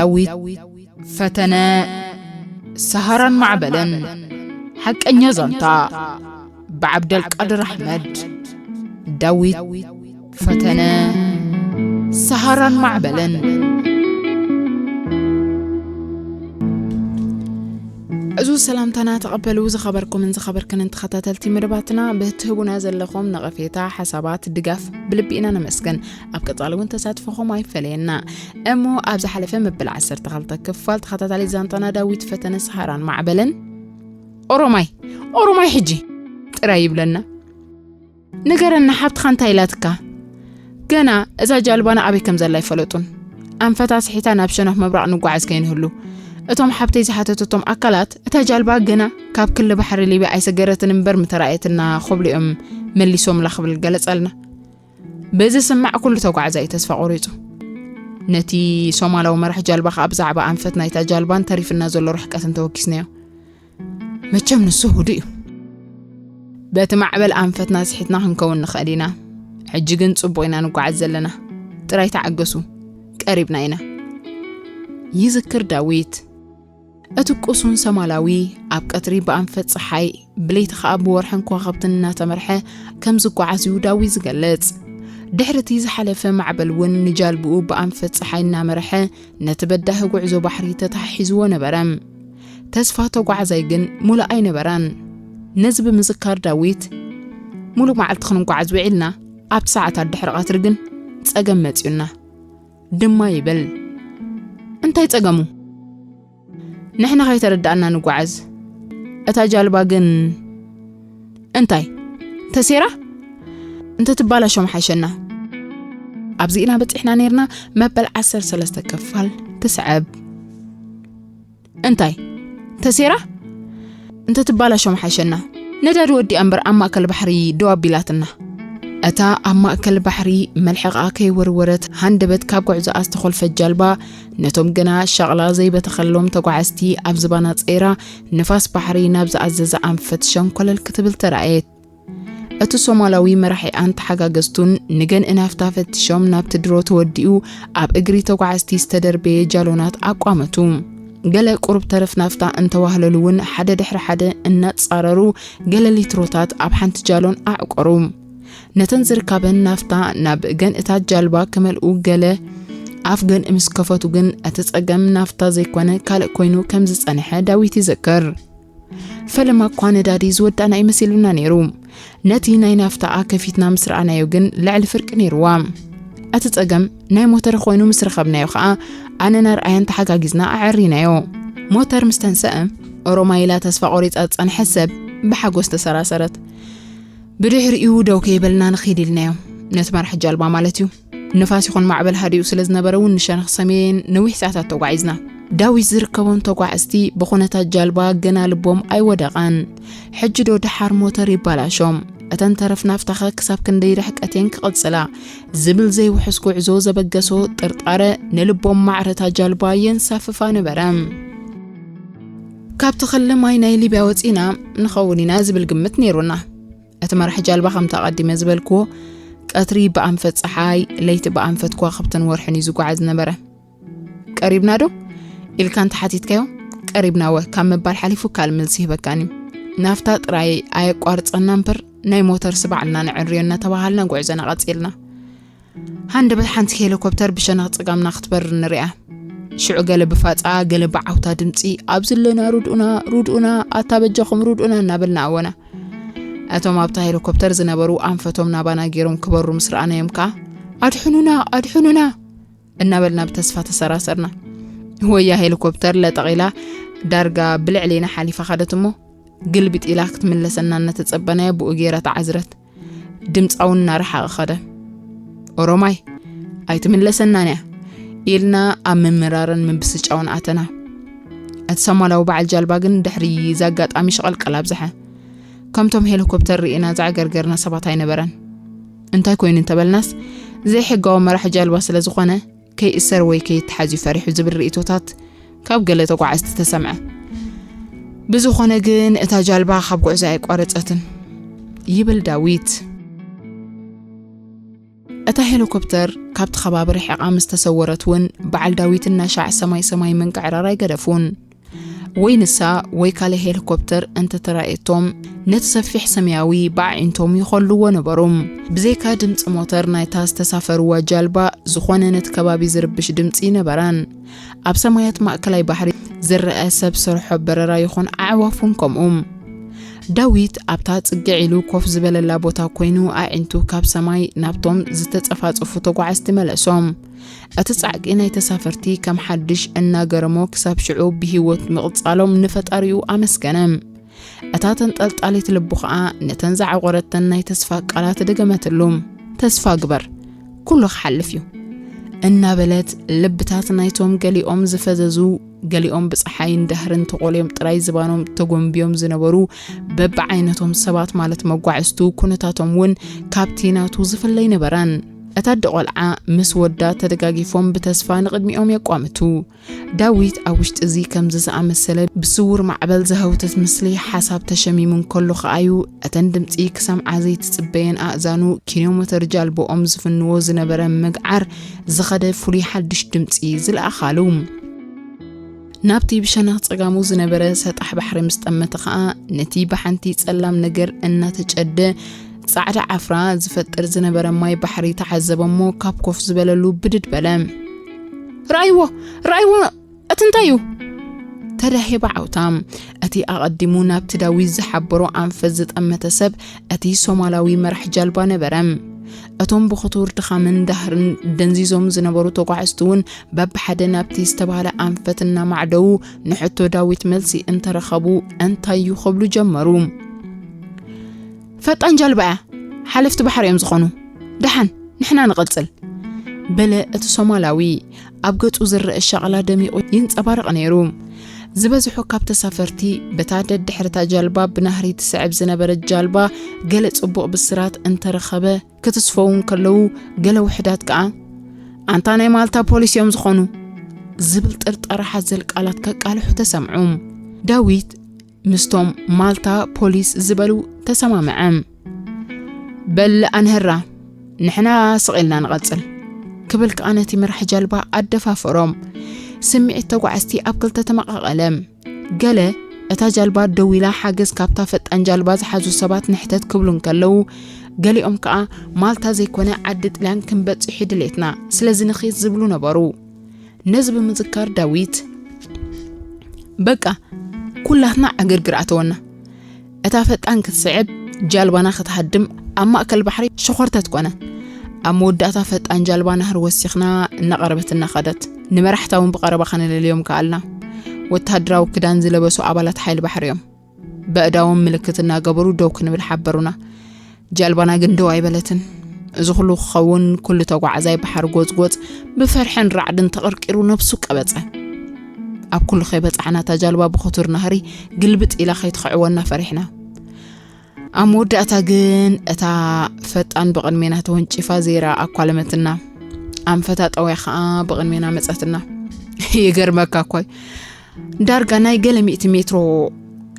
ዳዊት ፈተነ፣ ሰሃራን ማዕበልን። ሓቀኛ ዛንታ፣ ብዓብደልቃድር ኣሕመድ። ዳዊት ፈተነ፣ ሰሃራን ማዕበልን። እዚ ሰላምታና ተቐበሉ። ዝኸበርኩምን ዝኸበርክንን ተኸታተልቲ መደባትና፣ ብትህቡና ዘለኹም ነቐፌታ፣ ሓሳባት፣ ድጋፍ ብልቢ ኢና ነመስግን። ኣብ ቀጻሊ እውን ተሳትፎኹም ኣይፈለየና። እሞ ኣብ ዝሓለፈ መበል ዓሰርተ ክልተ ክፋል ተኸታታሊ ዛንታና ዳዊት ፈተነ፣ ሰሃራን ማዕበልን። ኦሮማይ፣ ኦሮማይ ሕጂ ጥራይ ይብለና። ንገረና፣ ሓብትኻ እንታይ ኢላትካ? ገና እዛ ጃልባና ኣበይ ከም ዘላ ኣይፈለጡን። ኣንፈታ ስሒታ ናብ ሸነኽ ምብራቕ ንጓዓዝ ከይንህሉ፣ እቶም ሓብተይ ዝሓተተቶም ኣካላት፣ እታ ጃልባ ገና ካብ ክሊ ባሕሪ ሊብያ ኣይሰገረትን እምበር ምተራእየትና፣ ክብሉ እዮም መሊሶምላ ክብል ገለጸልና። ብዝስማዕ ኩሉ ተጓዓዛይ ተስፋ ቆሪጹ። ነቲ ሶማላዊ መራሕ ጃልባ ከኣ ብዛዕባ ኣንፈት ናይታ ጃልባን ተሪፍና ዘሎ ርሕቀትን ተወኪስናዮ። መቸም ንሱ ህዱእ እዩ። በቲ ማዕበል ኣንፈትና ስሒትና ክንከውን ንኽእል ኢና። ሕጂ ግን ጽቡቕ ኢና ንጓዓዝ ዘለና። ጥራይ ተዓገሱ። ቀሪብና ኢና። ይዝክር ዳዊት። እቲ ቅሱን ሰማላዊ ኣብ ቀትሪ ብኣንፈት ጸሓይ፣ ብለይቲ ኸኣ ብወርሕን ከዋኽብትን እናተመርሐ ከም ዝጓዓዝ እዩ ዳዊት ዝገልጽ። ድሕሪ እቲ ዝሓለፈ ማዕበል እውን ንጃልብኡ ብኣንፈት ጸሓይ እናመርሐ ነቲ በዳሂ ጉዕዞ ባሕሪ ተተሓሒዝዎ ነበረ። ተስፋ ተጓዓዛይ ግን ሙሉእ ኣይነበረን። ነዚ ብምዝካር ዳዊት፣ "ሙሉእ መዓልቲ ክንጓዓዝ ውዒልና፣ ኣብቲ ሰዓታት ድሕሪ ቀትሪ ግን ጸገም መጺኡና" ድማ ይብል። እንታይ ጸገሙ? ንሕና ከይተረዳእና ንጓዓዝ። እታ ጃልባ ግን እንታይ? ተሴራ? እንተትባላሾ ምሓሸና። ኣብዚ ኢና በጺሕና ነይርና፣ መበል ዓሰርተ ሰለስተ ክፋል ትስዕብ። እንታይ? ተሴራ? እንተትባላሾ ምሓሸና። ነዳዲ ወዲኣ እምበር ኣብ ማእከል ባሕሪ ደው ኣቢላትና። እታ ኣብ ማእከል ባሕሪ መልሕቓ ከይወርወረት ሃንደበት ካብ ጉዕዞኣ ዝተኾልፈት ጃልባ፣ ነቶም ገና ሻቕላ ዘይበተኸሎም ተጓዓዝቲ ኣብ ዝባና ጸይራ፣ ንፋስ ባሕሪ ናብ ዝኣዘዘ ኣንፈት ሸንኮለል ክትብል ተራእየት። እቲ ሶማላዊ መራሒኣን ተሓጋገዝቱን ንገንኢ ናፍታ ፈቲሾም ናብቲ ድሮ ተወዲኡ ኣብ እግሪ ተጓዓዝቲ ዝተደርበየ ጃሎናት ኣቋመቱ። ገለ ቁሩብ ተረፍ ናፍታ እንተዋህለሉ እውን ሓደ ድሕሪ ሓደ እናጻረሩ ገለ ሊትሮታት ኣብ ሓንቲ ጃሎን ኣዕቆሩ። ነተን ዝርከበን ናፍታ ናብ ገንእታት ጃልባ ክመልኡ ገለ ኣፍ ገንኢ ምስ ከፈቱ ግን እቲ ጸገም ናፍታ ዘይኮነ ካልእ ኮይኑ ከም ዝጸንሐ ዳዊት ይዝክር። ፈለማ እኳ ነዳዲ ዝወዳእና እዩ መሲሉና ነይሩ። ነቲ ናይ ናፍታኣ ከፊትና ምስ ረኣናዮ ግን ልዕሊ ፍርቂ ነይርዋ። እቲ ጸገም ናይ ሞተር ኮይኑ ምስ ረኸብናዮ ኸኣ ኣነን ኣርኣያን ተሓጋጊዝና ኣዐሪናዮ። ሞተር ምስ ተንሰአ፣ ኦሮማይ ኢላ ተስፋ ቆሪጻ ዝጸንሐት ሰብ ብሓጎስ ተሰራሰረት። ብድሕሪኡ ደው ከይበልና ንኺድ ኢልናዮ። ነቲ መራሕ ጃልባ ማለት እዩ። ንፋስ ይኹን ማዕበል ሃዲኡ ስለ ዝነበረ እውን ንሸነኽ ሰሜን ነዊሕ ሰዓታት ተጓዒዝና። ዳዊት ዝርከቦም ተጓዓዝቲ ብኹነታት ጃልባ ገና ልቦም ኣይወደቐን። ሕጂ ዶ ደሓር ሞተር ይባላሾም? እተን ተረፍ ናፍታኸ ክሳብ ክንደይ ርሕቀት እየን ክቕጽላ? ዝብል ዘይውሑስ ጉዕዞ ዘበገሶ ጥርጣረ ንልቦም ማዕረታ ጃልባ የንሳፍፋ ነበረ። ካብቲ ክሊ ማይ ናይ ሊብያ ወጺና ንኸውን ኢና ዝብል ግምት ነይሩና። እቲ መራሕ ጃልባ ከምቲ ኣቐዲመ ዝበልክዎ ቀትሪ ብኣንፈት ጸሓይ፣ ለይቲ ብኣንፈት ከዋኽብትን ወርሕን እዩ ዝጓዓዝ ነበረ። "ቀሪብና ዶ?" ኢልካ እንተሓቲትካዮ፣ "ቀሪብና ወ" ካብ ምባል ሓሊፉ ካልእ መልሲ ይህበካን እዩ። ናፍታ ጥራይ ኣየቋርጸና እምበር ናይ ሞተርሲ ባዕልና ንዕርዮ እናተባሃልና ጉዕዞና ቀጺልና። ሃንደበት ሓንቲ ሄሊኮፕተር ብሸነኽ ጸጋምና ክትበርር ንሪኣ። ሽዑ ገለ ብፋጻ፣ ገለ ብዓውታ ድምጺ፣ "ኣብዚ ኣለና፣ ርድኡና፣ ርድኡና፣ ኣታ በጃኹም ርድኡና" እናበልና ኣወና። እቶም ኣብታ ሄሊኮፕተር ዝነበሩ ኣንፈቶም ናባና ገይሮም ክበሩ ምስ ረኣናዮም ከኣ፣ "ኣድሕኑና፣ ኣድሕኑና!" እናበልና ብተስፋ ተሰራሰርና። ወያ ሄሊኮፕተር ለጠቕ ኢላ ዳርጋ ብልዕሌና ሓሊፋ ኸደት እሞ፣ ግልብጥ ኢላ ክትምለሰና እናተጸበናያ ብኡ ገይራ ተዓዝረት። ድምጻ እውን እናረሓቐ ኸደ። ኦሮማይ፣ "ኣይትምለሰናን እያ" ኢልና ኣብ ምምራርን ምብስጫውን ኣተና። እቲ ሶማላዊ በዓል ጃልባ ግን ድሕሪ እዚ ኣጋጣሚ ሸቐልቀል ኣብዝሐ። ከምቶም ሄሊኮፕተር ርኢና ዘዕገርገርና ሰባት ኣይነበረን። እንታይ ኮይኑ እንተበልናስ፣ ዘይሕጋዊ መራሒ ጃልባ ስለ ዝኾነ፣ ከይእሰር ወይ ከይተሓዝ እዩ ፈሪሑ ዝብል ርእይቶታት ካብ ገለ ተጓዓዝቲ ተሰምዐ። ብዝኾነ ግን፣ እታ ጃልባ ካብ ጉዕዞ ኣይቋረጸትን፣ ይብል ዳዊት። እታ ሄሊኮፕተር ካብቲ ከባቢ ርሒቓ ምስ ተሰወረት እውን፣ በዓል ዳዊት እናሻዕ ሰማይ ሰማይ ምንቅዕራር ኣይገደፉን። ወይ ንሳ ወይ ካልእ ሄሊኮፕተር እንተተራእየቶም፣ ነቲ ሰፊሕ ሰማያዊ ብኣዒንቶም ይኸልዎ ነበሩ። ብዘይካ ድምጺ ሞተር ናይታ ዝተሳፈርዋ ጃልባ፣ ዝኾነ ነቲ ከባቢ ዝርብሽ ድምጺ ነበራን። ኣብ ሰማያት ማእከላይ ባሕሪ ዝረአ ሰብ ሰርሖ በረራ ይኹን ኣዕዋፍ እውን ከምኡ። ዳዊት ኣብታ ጽግዕ ኢሉ ኮፍ ዝበለላ ቦታ ኮይኑ፣ ኣዒንቱ ካብ ሰማይ ናብቶም ዝተጸፋጸፉ ተጓዓዝቲ መለሶም። እቲ ጻዕቂ ናይ ተሳፈርቲ ከም ሓድሽ እናገረሞ፣ ክሳብ ሽዑ ብህይወት ምቕጻሎም ንፈጣሪኡ ኣመስገነ። እታ ተንጠልጣሊት ልቡ ኸኣ ነተን ዝዓቖረተን ናይ ተስፋ ቃላት ደገመትሉ። "ተስፋ ግበር፣ ኩሉ ክሓልፍ እዩ" እናበለት፣ ልብታት ናይቶም ገሊኦም ዝፈዘዙ፣ ገሊኦም ብጸሓይን ዳህርን ተቖልዮም ጥራይ ዝባኖም ተጎንብዮም ዝነበሩ በብዓይነቶም ሰባት፣ ማለት መጓዕዝቱ፣ ኩነታቶም እውን ካብቲ ናቱ ዝፍለ ኣይነበረን። እታ ኣደ ቆልዓ ምስ ወዳ ተደጋጊፎም ብተስፋ ንቕድሚኦም የቋምቱ። ዳዊት ኣብ ውሽጢ እዚ ከምዚ ዝኣመሰለ ብስውር ማዕበል ዘህውትት ምስሊ ሓሳብ ተሸሚሙ እንከሎ ኸኣዩ፣ እተን ድምጺ ክሰምዓ ዘይትጽበየን ኣእዛኑ ኪሎ ሜተር ጃልባኦም ዝፍንዎ ዝነበረ ምግዓር ዝኸደ ፍሉይ ሓድሽ ድምጺ ዝለኣኻሉ። ናብቲ ብሸነኽ ጸጋሙ ዝነበረ ሰጣሕ ባሕሪ ምስ ጠመተ ኸኣ፣ ነቲ ብሓንቲ ጸላም ነገር እናተጨደ ጻዕዳ ዓፍራ ዝፈጥር ዝነበረ ማይ ባሕሪ ተዓዘበ እሞ፣ ካብ ኮፍ ዝበለሉ ብድድ በለ። "ረኣይዎ! ረኣይዎ! እቲ እንታይ እዩ?" ተዳሄበ ዓውታ። እቲ ኣቐዲሙ ናብቲ ዳዊት ዝሓበሮ ኣንፈት ዝጠመተ ሰብ፣ እቲ ሶማላዊ መራሕ ጃልባ ነበረ። እቶም ብኽቱር ድኻምን ዳህርን ደንዚዞም ዝነበሩ ተጓዓዝቲ እውን በብሓደ ናብቲ ዝተባህለ ኣንፈት እናማዕደዉ፣ ንሕቶ ዳዊት መልሲ እንተረኸቡ፣ "እንታይ እዩ?" ክብሉ ጀመሩ። "ፈጣን ጃልባ እያ፣ ሓለፍቲ ባሕሪ እዮም ዝኾኑ። ደሓን፣ ንሕና ንቐጽል" በለ እቲ ሶማላዊ። ኣብ ገጹ ዝረአ ሻቕላ ደሚቑ ይንጸባረቕ ነይሩ። ዝበዝሑ ካብ ተሳፈርቲ፣ በታ ደድሕርታ ጃልባ ብናህሪ ትስዕብ ዝነበረት ጃልባ፣ ገለ ጽቡቕ ብስራት እንተረኸበ ክትስፈው እንከለዉ፣ ገለ ውሑዳት ከኣ፣ "ኣንታ ናይ ማልታ ፖሊስ እዮም ዝኾኑ" ዝብል ጥርጣረ ሓዘል ቃላት ከቃልሑ ተሰምዑ። ዳዊት ምስቶም ማልታ ፖሊስ ዝበሉ ተሰማምዐ። "በል ኣንህራ፣ ንሕና ስቕ ኢልና ንቐጽል" ክብል ከኣ ነቲ መራሕ ጃልባ ኣደፋፈሮም። ስምዒት ተጓዓዝቲ ኣብ ክልተ ተመቓቐለ። ገለ እታ ጃልባ ደው ኢላ ሓገዝ ካብታ ፈጣን ጃልባ ዝሓዙ ሰባት ንሕተት ክብሉ እንከለዉ፣ ገሊኦም ከኣ፣ "ማልታ ዘይኮነ ዓዲ ጥልያን ክንበጽሕ እዩ ድሌትና፣ ስለዚ ንኺድ" ዝብሉ ነበሩ። ነዚ ብምዝካር ዳዊት፣ "በቃ፣ ኩላትና ዕግርግር ኣተወና። እታ ፈጣን ክትስዕብ፣ ጃልባና ክትሃድም፣ ኣብ ማእከል ባሕሪ ሸኾርተት ኮነ። ኣብ መወዳእታ ፈጣን ጃልባ ናህሪ ወሲኽና እናቐረበት እናኸደት፣ ንመራሕታ እውን ብቐረባ ከነለልዮም ከኣልና። ወተሃደራዊ ክዳን ዝለበሱ ኣባላት ሓይሊ ባሕሪ እዮም። በእዳዎም ምልክት እናገበሩ ደው ክንብል ሓበሩና። ጃልባና ግን ደው ኣይበለትን። እዚ ኩሉ ክኸውን፣ ኩሉ ተጓዓዛይ ባሕሪ ጎጽጎጽ ብፈርሕን ራዕድን ተቐርቂሩ ነብሱ ቀበጸ። ኣብ ኩሉ ከይበጻሕና፣ እታ ጃልባ ብኽቱር ናህሪ ግልብጥ ኢላ ከይትኽዕወና ፈሪሕና። ኣብ መወዳእታ ግን፣ እታ ፈጣን ብቕድሜና ተወንጪፋ ዘይረኣ ኣኳለመትና። ኣንፈታ ጠውያ ከኣ ብቕድሜና መጸትና። ይገርመካ እኮ እዩ። ዳርጋ ናይ ገለ ሚእቲ ሜትሮ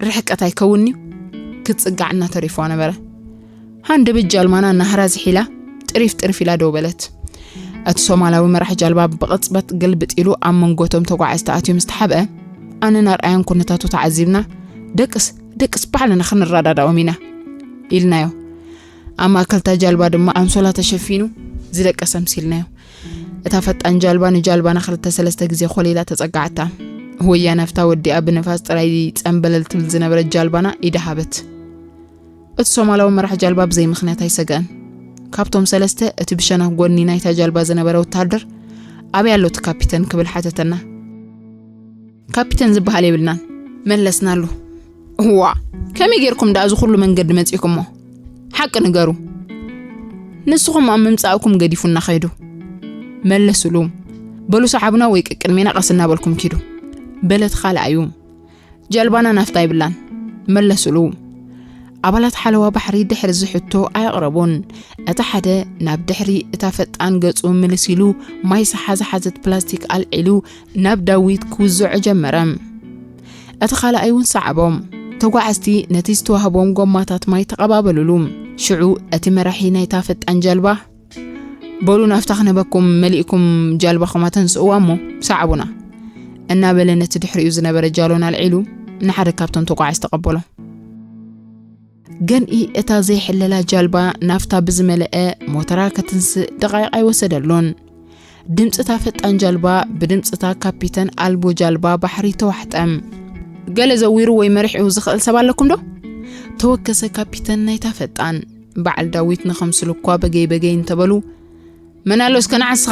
ርሕቀት ኣይከውን'ዩ፣ ክትጽጋዕ እናተሪፍዋ ነበረ። ሃንደበት ጃልባና ናህራ ዝሒላ፣ ጥሪፍ ጥሪፍ ኢላ ደው በለት። እቲ ሶማላዊ መራሕ ጃልባ ብቕጽበት ግልብጥ ኢሉ ኣብ መንጎ እቶም ተጓዓዝቲ ኣትዩ ምስ ተሓብአ፣ ኣነን ኣርኣያን ኩነታቱ ተዓዚብና፣ "ደቅስ፣ ደቅስ፣ ባዕልና ክንረዳዳኦም ኢና" ኢልናዮ። ኣብ ማእከል እታ ጃልባ ድማ ኣንሶላ ተሸፊኑ፣ ዝደቀሰ ኣምሲልናዮ። እታ ፈጣን ጃልባ ንጃልባና ክልተ ሰለስተ ግዜ ኮሊላ ተጸጋዓታ። ወያ ናፍታ ወዲኣ ብንፋስ ጥራይ ጸምበለል ትብል ዝነበረት ጃልባና ኢዳ ሃበት። እቲ ሶማላዊ መራሕ ጃልባ ብዘይ ምኽንያት ኣይሰገኣን። ካብቶም ሰለስተ፣ እቲ ብሸነኽ ጎኒ ናይታ ጃልባ ዝነበረ ወተሃደር፣ "ኣበይ ኣሎ እቲ ካፒተን?" ክብል ሓተተና። "ካፒተን ዝበሃል የብልናን" መለስናሉ። "እዋ፣ ከመይ ጌርኩም ደኣ እዚ ኩሉ መንገዲ መጺእኩሞ? ሓቂ ንገሩ። ንስኹም ኣብ ምምጻእኩም ገዲፉና ኸይዱ" መለሱሉ። "በሉ ሰዓቡና ወይ ቀቅድሜና ቀስ እናበልኩም ኪዱ" በለት ካልኣዩ። "ጃልባና ናፍታ የብላን" መለሱሉ። ኣባላት ሓለዋ ባሕሪ ድሕሪ እዚ ሕቶ ኣየቕረቡን። እቲ ሓደ ናብ ድሕሪ እታ ፈጣን ገጹ ምልስ ኢሉ ማይ ሰሓ ዝሓዘት ፕላስቲክ ኣልዒሉ ናብ ዳዊት ክውዝዖ ጀመረ። እቲ ካልኣይ እውን ሰዓቦም። ተጓዓዝቲ ነቲ ዝተዋህቦም ጎማታት ማይ ተቐባበሉሉ። ሽዑ እቲ መራሒ ናይታ ፈጣን ጃልባ፣ በሉ ናፍታ ክነበኩም መሊእኩም ጃልባኹም ኣተንስእዋ እሞ ሰዓቡና እናበለ ነቲ ድሕሪኡ ዝነበረ ጃሎን ኣልዒሉ ንሓደ ካብቶም ተጓዓዝቲ ተቐበሎ። ገንኢ እታ ዘይሕለላ ጃልባ ናፍታ ብዝመለአ ሞተራ ከትንስእ ደቓይቕ ኣይወሰደሉን። ድምፂ እታ ፈጣን ጃልባ ብድምፂ እታ ካፒተን ኣልቦ ጃልባ ባሕሪ ተዋሕጠ። ገለ ዘዊሩ ወይ መሪሑ ዝኽእል ሰብ ኣለኩም ዶ? ተወከሰ ካፒተን ናይታ ፈጣን። በዓል ዳዊት ንኸምስሉ እኳ በገይ በገይ እንተበሉ፣ "መን ኣሎ እስከ ንዓስኻ?"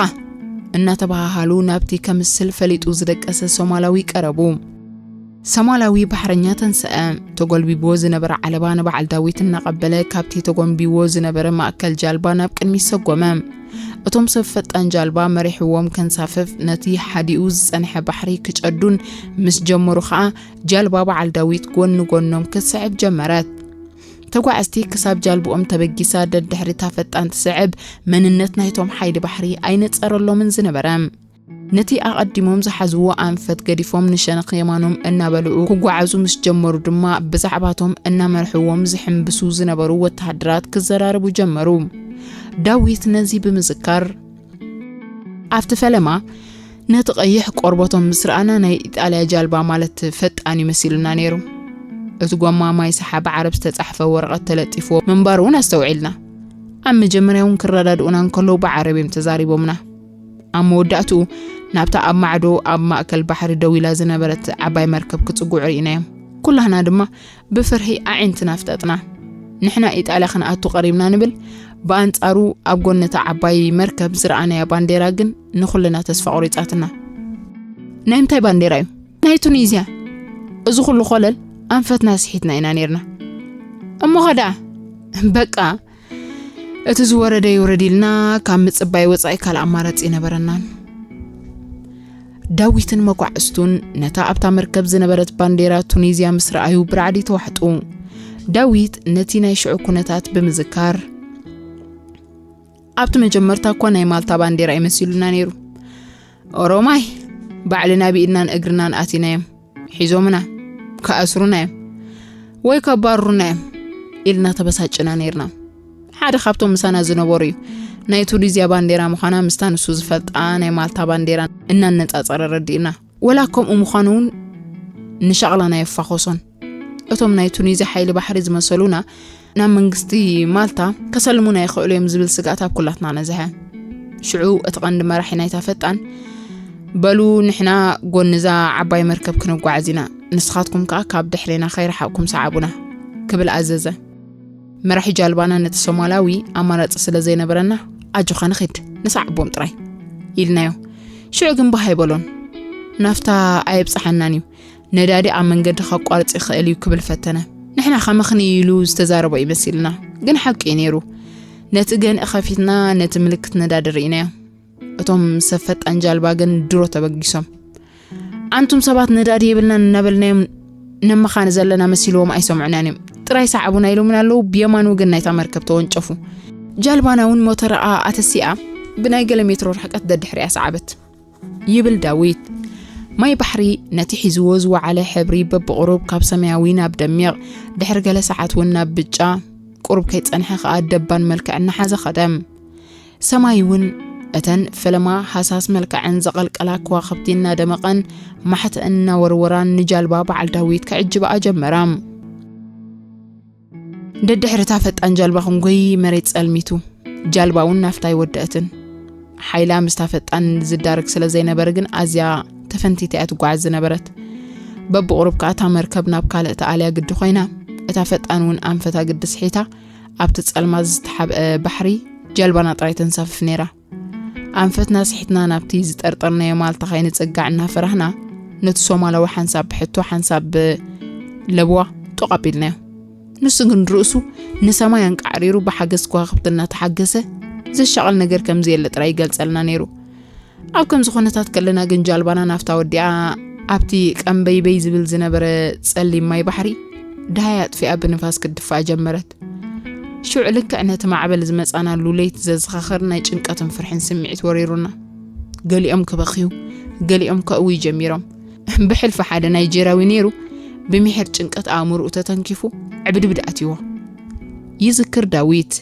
እናተባሃሃሉ ናብቲ ከምስል ፈሊጡ ዝደቀሰ ሶማላዊ ቀረቡ። ሶማላዊ ባሕረኛ ተንስአ። ተጎልቢብዎ ዝነበረ ዓለባ ንበዓል ዳዊት እናቐበለ ካብቲ ተጎንቢዎ ዝነበረ ማእከል ጃልባ ናብ ቅድሚት ሰጎመ። እቶም ሰብ ፈጣን ጃልባ መሪሕዎም ከንሳፍፍ ነቲ ሓዲኡ ዝጸንሐ ባሕሪ ክጨዱን ምስ ጀመሩ ኸኣ ጃልባ በዓል ዳዊት ጎኒ ጎኖም ክትስዕብ ጀመረት። ተጓዓዝቲ ክሳብ ጃልብኦም ተበጊሳ ደድሕሪታ ፈጣን ትስዕብ መንነት ናይቶም ሓይሊ ባሕሪ ኣይነጸረሎምን ዝነበረ። ነቲ ኣቐዲሞም ዝሓዝዎ ኣንፈት ገዲፎም ንሸነኽ የማኖም እናበልዑ ክጓዓዙ ምስ ጀመሩ ድማ ብዛዕባቶም እናመርሕዎም ዝሕምብሱ ዝነበሩ ወተሃደራት ክዘራረቡ ጀመሩ። ዳዊት ነዚ ብምዝካር፣ ኣብቲ ፈለማ ነቲ ቀይሕ ቆርበቶም ምስ ረኣና ናይ ኢጣልያ ጃልባ ማለት ፈጣን እዩ መሲሉና ነይሩ። እቲ ጎማ ማይ ሰሓቢ ዓረብ ዝተጻሕፈ ወረቐት ተለጢፍዎ ምንባሩ እውን ኣስተውዒልና። ኣብ መጀመርያ እውን ክረዳድኡና እንከለዉ ብዓረብ እዮም ተዛሪቦምና። ኣብ መወዳእትኡ ናብታ ኣብ ማዕዶ ኣብ ማእከል ባሕሪ ደው ኢላ ዝነበረት ዓባይ መርከብ ክጽጉዑ ርኢናዮም። ኩላህና ድማ ብፍርሒ ኣዒንትና ኣፍጠጥና። ንሕና ኢጣልያ ክንኣቱ ቀሪብና ንብል፣ ብኣንጻሩ ኣብ ጎኒ እታ ዓባይ መርከብ ዝረኣናያ ባንዴራ ግን ንኹልና ተስፋ ቆሪጻትና። "ናይ ምንታይ ባንዴራ እዩ?" "ናይ ቱኒዝያ። እዚ ኩሉ ኮለል ኣንፈትና ስሒትና ኢና ነይርና። እሞ ኸ ደኣ?" በቃ እቲ ዝወረደ ይውረድ ኢልና ካብ ምጽባይ ወጻኢ ካልእ ኣማራጺ ኣይነበረናን። ዳዊትን መጓዕዝቱን ነታ ኣብታ መርከብ ዝነበረት ባንዴራ ቱኒዝያ ምስ ረኣዩ ብራዕዲ ተዋሕጡ። ዳዊት ነቲ ናይ ሽዑ ኩነታት ብምዝካር፣ "ኣብቲ መጀመርታ እኳ ናይ ማልታ ባንዴራ እዩ መሲሉና ነይሩ። ኦሮማይ ባዕልና ብኢድናን እግርናን ኣቲናዮም፣ ሒዞምና፣ ክኣስሩና እዮም ወይ ከባርሩና እዮም" ኢልና ተበሳጭና ነይርና። ሓደ ካብቶም ምሳና ዝነበሩ እዩ ናይ ቱኒዝያ ባንዴራ ምዃና ምስታ ንሱ ዝፈልጣ ናይ ማልታ ባንዴራ እናነጻጸረ ረዲእና። ወላ ከምኡ ምዃኑ እውን ንሻቕላና የፋኾሶን። እቶም ናይ ቱኒዝያ ሓይሊ ባሕሪ ዝመሰሉና ናብ መንግስቲ ማልታ ከሰልሙና ይኽእሉ እዮም ዝብል ስግኣት ኣብ ኩላትና ነዝሐ። ሽዑ እቲ ቀንዲ መራሒ ናይታ ፈጣን፣ "በሉ ንሕና ጎንዛ ዓባይ መርከብ ክንጓዓዝ ኢና፣ ንስኻትኩም ከኣ ካብ ድሕሬና ከይረሓቕኩም ሰዓቡና" ክብል ኣዘዘ። መራሒ ጃልባና ነቲ ሶማላዊ ኣማራጺ ስለ ዘይነበረና፣ "ኣጆኻ ንኺድ፣ ንሰዓቦም ጥራይ" ኢልናዮ። ሽዑ ግን ባህ ኣይበሎን። "ናፍታ ኣየብጽሓናን እዩ፣ ነዳዲ ኣብ መንገዲ ከቋርጽ ይኽእል እዩ" ክብል ፈተነ። ንሕና ከመኽንይ ኢሉ ዝተዛረቦ ይመሲልና፣ ግን ሓቂ እዩ ነይሩ። ነቲ ገንኢ ከፊትና ነቲ ምልክት ነዳዲ ርኢናዮ። እቶም ሰብ ፈጣን ጃልባ ግን ድሮ ተበጊሶም። "ኣንቱም ሰባት ነዳዲ የብልናን" እናበልናዮም ነመኻኒ ዘለና መሲልዎም ኣይሰምዑናን እዮም። "ጥራይ ሰዓቡና" ኢሎምና ኣለዉ። ብየማን ወገን ናይታ መርከብ ተወንጨፉ። ጃልባና እውን ሞተርኣ ኣተሲኣ ብናይ ገለ ሜትሮ ርሕቀት ደድሕሪኣ ሰዓበት። ይብል ዳዊት። ማይ ባሕሪ ነቲ ሒዝዎ ዝወዓለ ሕብሪ በብቑሩብ ካብ ሰማያዊ ናብ ደሚቕ፣ ድሕሪ ገለ ሰዓት እውን ናብ ብጫ፣ ቁሩብ ከይጸንሐ ከኣ ደባን መልክዕ እናሓዘ ኸደ። ሰማይ እውን እተን ፈለማ ሃሳስ መልክዐን ዘቐልቀላ ከዋኽብቲ እናደመቐን ማሕተአን እናወርወራን ንጃልባ በዓል ዳዊት ክዕጅብኣ ጀመራ። ደድሕሪ እታ ፈጣን ጃልባ ክንጎይ መሬት ጸልሚቱ። ጃልባ እውን ናፍታ ኣይወደአትን። ሓይላ ምስታ ፈጣን ዝዳረግ ስለ ዘይነበረ ግን ኣዝያ ተፈንቲታ እያ ትጓዓዝ ዝነበረት። በብቑሩብ ከኣ እታ መርከብ ናብ ካልእ ተኣልያ ግዲ ኮይና፣ እታ ፈጣን እውን ኣንፈታ ግዲ ስሒታ ኣብቲ ጸልማት ዝተሓብአ ባሕሪ ጃልባና ጥራይ ተንሳፍፍ ነይራ። ኣንፈትና ስሒትና ናብቲ ዝጠርጠርናዮ ማልታ ከይንጽጋዕ እናፈራህና፣ ነቲ ሶማላዊ ሓንሳብ ብሕቶ ሓንሳብ ብለብዋ ጡቕ ኣቢልናዮ። ንሱ ግን ርእሱ ንሰማይ ኣንቃዕሪሩ ብሓገዝ ከዋኽብቲ እናተሓገሰ ዘሻቕል ነገር ከም ዘየለ ጥራይ ይገልጸልና ነይሩ። ኣብ ከምዚ ኩነታት ከለና ግን ጃልባና ናፍታ ወዲኣ ኣብቲ ቀምበይበይ ዝብል ዝነበረ ጸሊም ማይ ባሕሪ ደሃይ ኣጥፊኣ ብንፋስ ክትድፋእ ጀመረት። ሽዑ ልክዕ ነቲ ማዕበል ዝመጻናሉ ለይቲ ዘዘኻኽር ናይ ጭንቀትን ፍርሕን ስምዒት ወሪሩና። ገሊኦም ክበኽዩ፣ ገሊኦም ከእውዩ ጀሚሮም። ብሕልፊ ሓደ ናይጀርያዊ ነይሩ፣ ብምሒር ጭንቀት ኣእምሮኡ ተተንኪፉ ዕብድብድ ኣትይዎ። ይዝክር ዳዊት።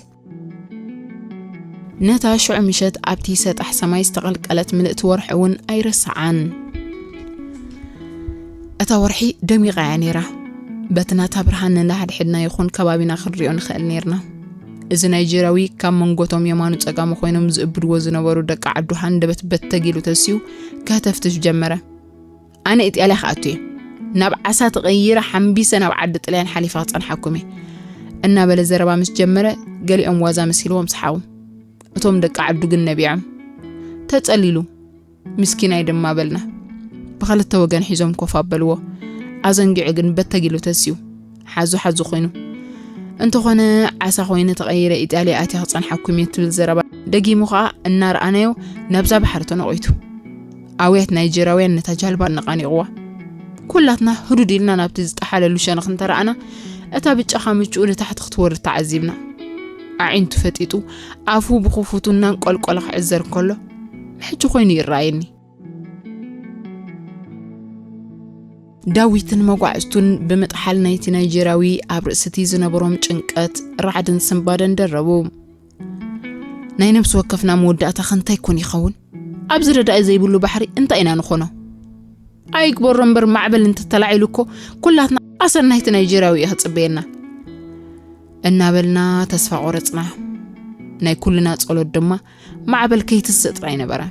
ነታ ሽዑ ምሸት ኣብቲ ሰጣሕ ሰማይ ዝተቐልቀለት ምልእቲ ወርሒ እውን ኣይረስዓን። እታ ወርሒ ደሚቓ እያ ነይራ። በቲ ናታ ብርሃን ንሓድሕድና ይኹን ከባቢና ክንሪኦ ንኽእል ነይርና። እዚ ናይጀርያዊ ካብ መንጎቶም የማኑ ጸጋሙ ኮይኖም ዝእብድዎ ዝነበሩ ደቂ ዓዱ ሃንደበት በተጊሉ ተሲኡ ከህተፍትፍ ጀመረ። ኣነ ኢጣልያ ክኣቱ እየ። ናብ ዓሳ ተቐይረ ሓምቢሰ ናብ ዓዲ ጥልያን ሓሊፈ ክጸንሓኩም እየ። እናበለ ዘረባ ምስ ጀመረ ገሊኦም ዋዛ መሲልዎም ሰሓቡ። እቶም ደቂ ዓዱ ግን ነቢዖም። ተጸሊሉ። ምስኪናይ ድማ በልና። ብኽልተ ወገን ሒዞም ኮፍ ኣበልዎ። ኣዘንጊዑ ግን በተጊሉ ተሲኡ። ሓዙ ሓዙ ኮይኑ። እንተኾነ ዓሳ ኮይነ ተቐይረ ኢጣልያ ኣትየ ክጸንሓኩም እየ ትብል ዘረባ ደጊሙ ኸኣ እናረኣናዮ ናብዛ ባሕሪ ተነቒቱ። ኣውያት ናይጀርያውያን ነታ ጃልባ ኣነቓኒቕዋ። ኩላትና ህዱድ ኢልና ናብቲ ዝጠሓለሉ ሸነኽ እንተረኣና፣ እታ ብጫኻ ምችኡ ንታሕቲ ክትወርድ ተዓዚብና። ኣዒንቱ ፈጢጡ፣ ኣፉ ብኽፉቱ እናንቆልቆለ ክዕዘር እንከሎ፣ ሕጂ ኮይኑ ይረኣየኒ። ዳዊትን መጓዕዝቱን ብምጥሓል ናይቲ ናይጀርያዊ ኣብ ርእሲ እቲ ዝነበሮም ጭንቀት ራዕድን ስንባደን ደረቡ። ናይ ነብሲ ወከፍና መወዳእታ ከ እንታይ ኮን ይኸውን? ኣብዚ ረዳኢ ዘይብሉ ባሕሪ እንታይ ኢና ንኾኖ? ኣይግበሮ እምበር ማዕበል እንተተላዒሉ እኮ ኩላትና ኣሰር ናይቲ ናይጀርያዊ እዩ ክጽበየና። እናበልና ተስፋ ቆረጽና። ናይ ኩልና ጸሎት ድማ ማዕበል ከይትስእ ጥራይ ነበረ።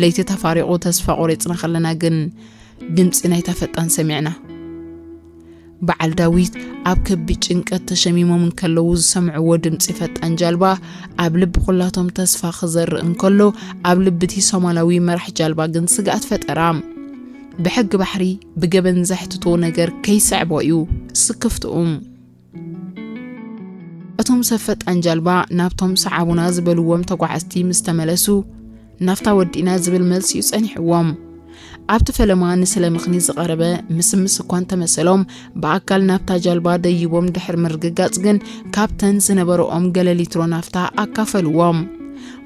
ለይቲ ተፋሪቑ ተስፋ ቆሪጽና ከለና ግን ድምጺ ናይታ ፈጣን ሰሚዕና። በዓል ዳዊት ኣብ ከቢድ ጭንቀት ተሸሚሞም እንከለዉ ዝሰምዕዎ ድምጺ ፈጣን ጃልባ ኣብ ልቢ ኩላቶም ተስፋ ክዘርእ እንከሎ፣ ኣብ ልቢ እቲ ሶማላዊ መራሕ ጃልባ ግን ስግኣት ፈጠራ። ብሕጊ ባሕሪ ብገበን ዘሕትቶ ነገር ከይስዕቦ እዩ ስክፍትኡ። እቶም ሰብ ፈጣን ጃልባ ናብቶም ሰዓቡና ዝበልዎም ተጓዓዝቲ ምስ ተመለሱ፣ ናፍታ ወዲእና ዝብል መልሲ እዩ ጸኒሕዎም። ኣብቲ ፈለማ ንስለ ምኽኒ ዝቐረበ ምስምስ እኳ እንተመሰሎም፣ ብኣካል ናብታ ጃልባ ደይቦም ድሕሪ ምርግጋጽ ግን፣ ካብተን ዝነበረኦም ገለ ሊትሮ ናፍታ ኣካፈልዎም።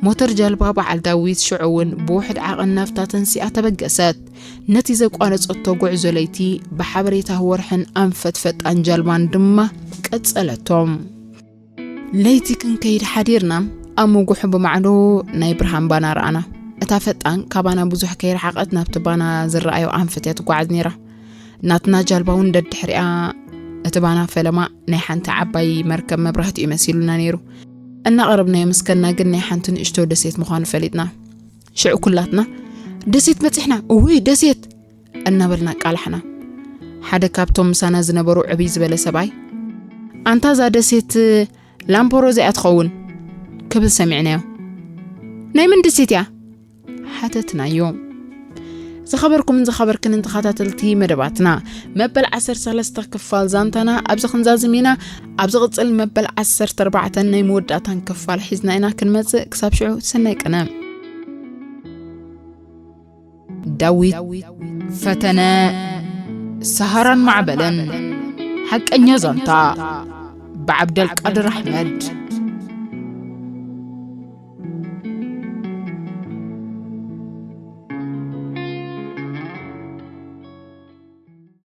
ሞተር ጃልባ በዓል ዳዊት ሽዑ እውን ብውሑድ ዓቐን ናፍታ ተንሲኣ ተበገሰት። ነቲ ዘቋረጸቶ ጉዕዞ ለይቲ ብሓበሬታ ወርሕን ኣንፈት ፈጣን ጃልባን ድማ ቀጸለቶ። ለይቲ ክንከይድ ሓዲርና፣ ኣብ ምጉሑ ብማዕዶ ናይ ብርሃን ባና ረኣና። እታ ፈጣን ካባና ብዙሕ ከይረሓቐት ናብቲ ባና ዝረኣዮ ኣንፈት እያ ትጓዓዝ ነይራ። ናትና ጃልባ እውን ደድሕሪኣ እቲ ባና ፈለማ ናይ ሓንቲ ዓባይ መርከብ መብራህቲ እዩ መሲሉና ነይሩ። እናቐረብናዮ ምስ ከድና ግን ናይ ሓንቲ ንእሽቶ ደሴት ምዃኑ ፈሊጥና። ሽዑ ኩላትና፣ "ደሴት በጺሕና፣ እውይ ደሴት!" እናበልና ኣቃላሕና። ሓደ ካብቶም ምሳና ዝነበሩ ዕብይ ዝበለ ሰብኣይ፣ "ኣንታ እዛ ደሴት ላምፖሮዛ እያ ትኸውን?" ክብል ሰሚዕናዮ። "ናይ መን ደሴት እያ?" ሓተትናዮ። ዝኸበርኩምን ዝኸበርክንን ተኸታተልቲ መደባትና፣ መበል ዓሰርተ ሰለስተ ክፋል ዛንታና ኣብዚ ክንዛዝም ኢና። ኣብ ዝቕጽል መበል ዓሰርተ ኣርባዕተን ናይ መወዳእታን ክፋል ሒዝና ኢና ክንመጽእ። ክሳብ ሽዑ ሰናይ ቅነ። ዳዊት ፈተነ፣ ሰሃራን ማዕበልን። ሓቀኛ ዛንታ፣ ብዓብደልቃድር ኣሕመድ።